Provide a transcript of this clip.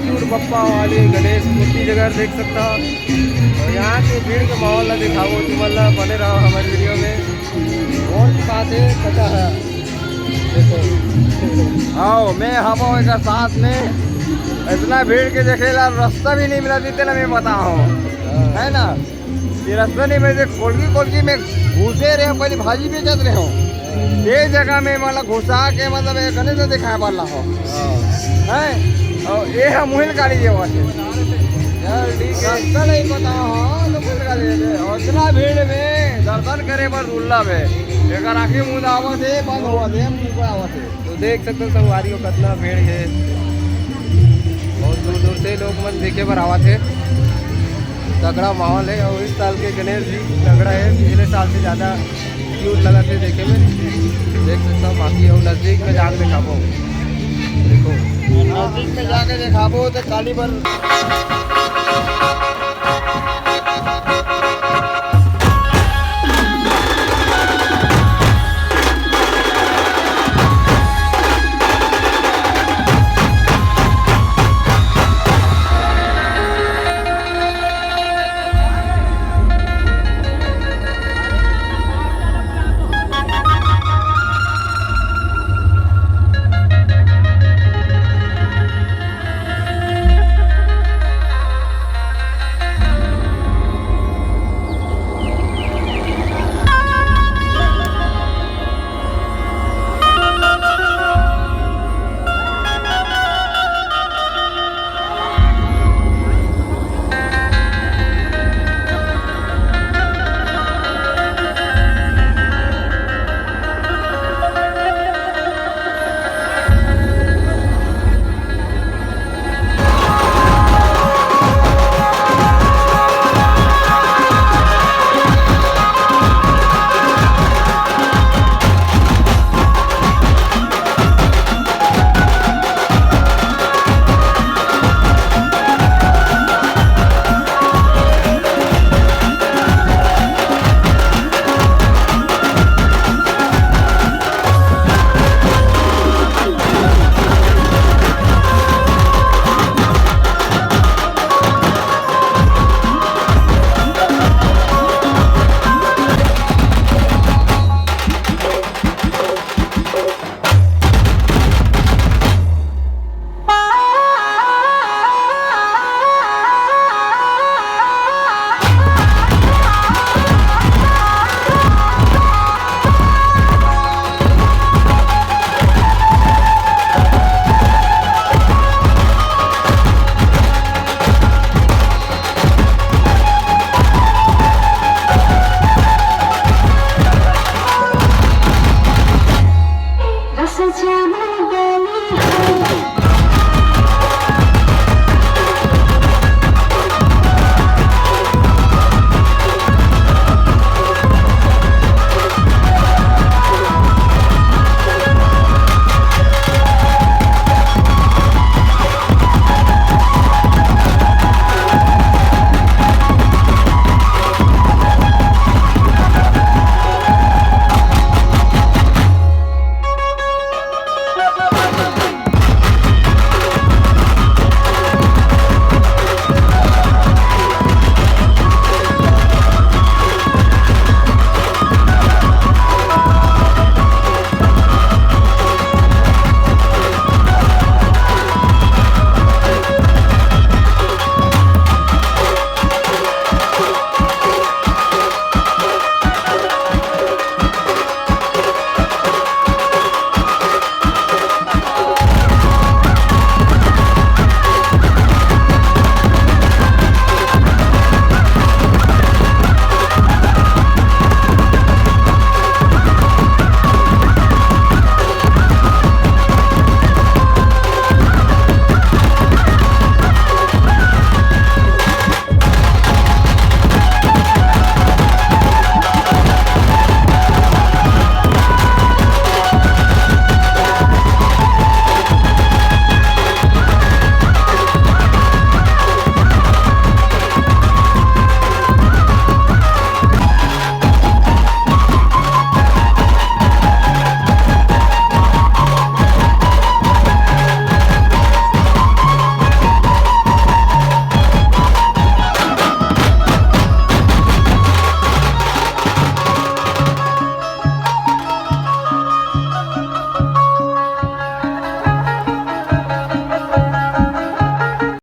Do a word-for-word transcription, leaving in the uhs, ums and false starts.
बप्पा वाले गणेश मूर्ति जगह देख सकता हो। और यहाँ के भीड़ के माहौल ला दिखाबो तुमन ला, बने रहो हमारे वीडियो में। और की बात है, पता है, देखो। आओ, मैं हबो एकर साथ में। इतना भीड़ के देखे ला रास्ता भी नहीं मिला, जीते ना मैं बताओ, है ना? ये रास्ता नहीं, मैं देख, कोलगी कोलगी में घुसे रहे, पहले भाजी बेचत रहे हो। ये जगह में मतलब घुसा के मतलब ये गणेश दिखाए वाला हो। हैं? और ये है मुहिल गाड़ी ये बात है। यार, ठीक है। रास्ता नहीं पता हो, तो मुहिल गाड़ी है। और इतना भीड़ में दर्शन करे बर दुर्लभ है। एकर आँखें मुंद आवत है, बंद होवत है, मुंह पर आवत है। तो देख सकते हो संगवारी हो, कितना भीड़ है। बहुत दूर दूर से लोग मन देखे बर आवत है। तगड़ा माहौल है। और इस साल के गणेश जी तगड़ा है, पिछले साल से ज़्यादा क्यूट लगत है देखे में। देख सकते हो, बाकी और नज़दीक में जाके दिखाबो। देखो, नज़दीक में जाके दिखाबो तो काली बर